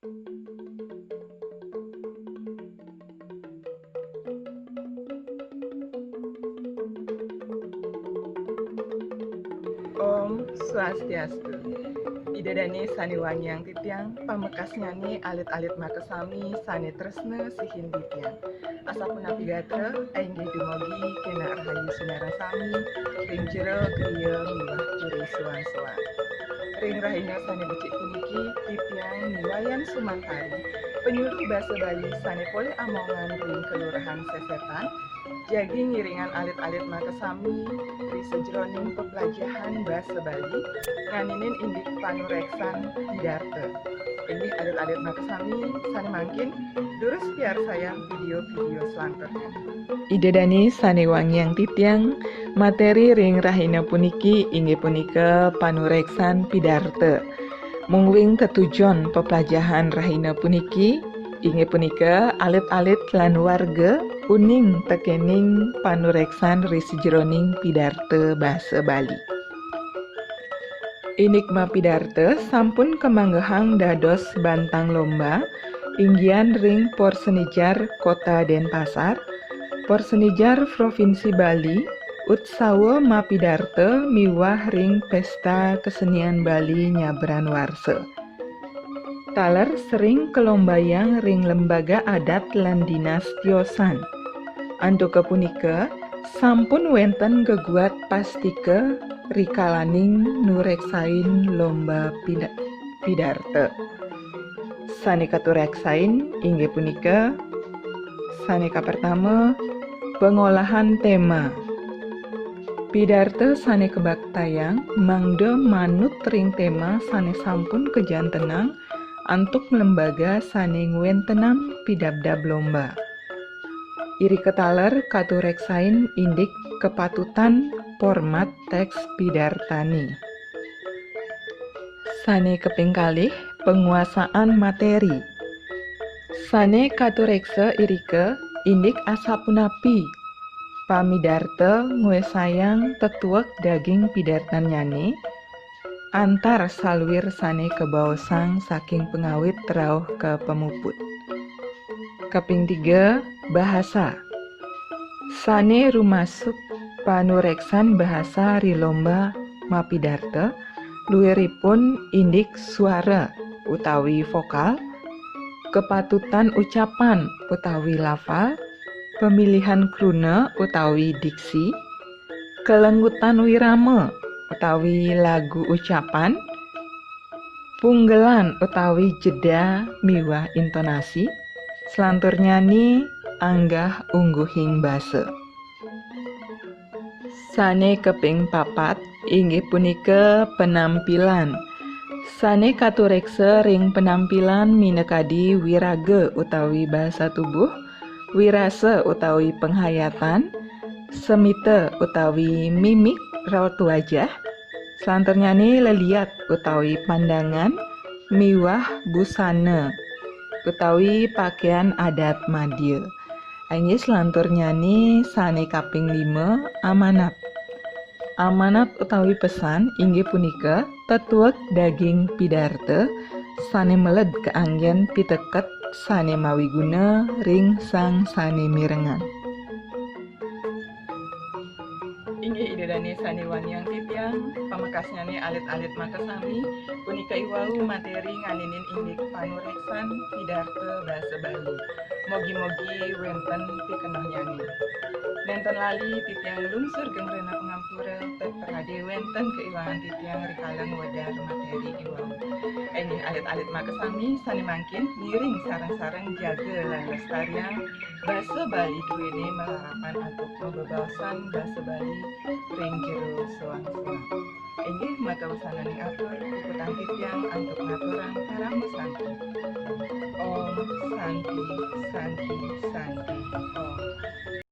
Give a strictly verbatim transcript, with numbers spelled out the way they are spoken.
Om Swastiastu. Ida dané sané wangiang titiang, pamekasnyané alit-alit makasami sané tresna sihin titiang. Asapunapi gatra, inggih dumugi kénak rahayu sinareng sami ring jero griya miwah jero soang-soang. Ring rahina sané becik puniki, titiang Ni Wayan Sumantari, penyuluh basa Bali sané polih amongan ring Kelurahan Sesetan, jagi ngiringang alit-alit makasami ring sajeroning peplajahan basa Bali, nganinin indik panureksan pidarta. Inggih alit-alit makasami sané mangkin, durus piarsayang video-video selanturnya. Ida dané sané wangiang titiang, materi ring rahina puniki inggih punika panureksan pidarta. Mungguing tetujon peplajahan rahina puniki inggih punika alit-alit lan warga uning tekening panureksan ring sajeroning pidarta basa Bali. Indik mapidarta sampun kamanggehang dados bantang lomba, inggian ring Porsenijar Kota Denpasar, Porsenijar Provinsi Bali, Utsawa Mapidarta miwah ring Pesta Kesenian Bali nyabran warsa. Taler sering kalombayang ring lembaga adat lan dinas tiosan. Antuk punika, sampun wénten geguat pastika rikalaning nureksain lomba pida-, pidarta. Sané katureksain inggih punika, sané kapertama, pangolahan tema. Pidarta sané kabaktayang mangda manut ring tema sané sampun kajantenang antuk lembaga sané ngwéntenang pidabdab lomba. Irika taler katureksain indik kapatutan format teks pidartané. Sané kaping kalih, panguasaan materi. Sané katureksa irika indik asapunapi pamidarta ngwesayang tetuek daging pidartannyané, antar saluir sané kabaosang saking pangawit rauh ka pamuput. Kaping tiga, bahasa. Sané rumasuk panureksan bahasa ri lomba mapidarta, luiripun indik suara utawi vokal, kapatutan ucapan utawi lafal, pamilihan kruna utawi diksi, kalenggutan wirama utawi lagu ucapan, punggelan utawi jeda miwah intonasi, salanturnyané anggah-ungguhing basa. Sané kaping papat inggih punika penampilan. Sané katureksa ring penampilan minakadi wiraga utawi basa tubuh, wirasa utawi penghayatan, semita utawi mimik raut wajah, salanturnyané leliat utawi pandangan, miwah busana utawi pakaian adat madya. Inggih salanturnyané sané kaping lima, amanat. Amanat utawi pesan inggih punika tetuek daging pidarta sané meled kaanggén piteket sané mawiguna ring sang sané mirengang. Inggih Ida Dané sané wangiang titiang, pamekasnyané alit-alit makasami, punika iwau materi nganinin indik panureksan pidarta basa Bali. Mogi-mogi wénten pikenohnyané. Nénten lali titiang nglungsur geng rena pangampura, pepradé wénten kaiwangan titiang rikala ngwedar materi iwau. Inggih alit-alit makasami sané mangkin ngiring sareng-sareng jaga lan lestariang basa Bali duéné malarapan antuk mabebaosan basa Bali ring jero soang-soang. Inggih maka wasananing atur, puputang titiang antuk ngaturang parama santi. Om Santi, Santi, Santi, Om.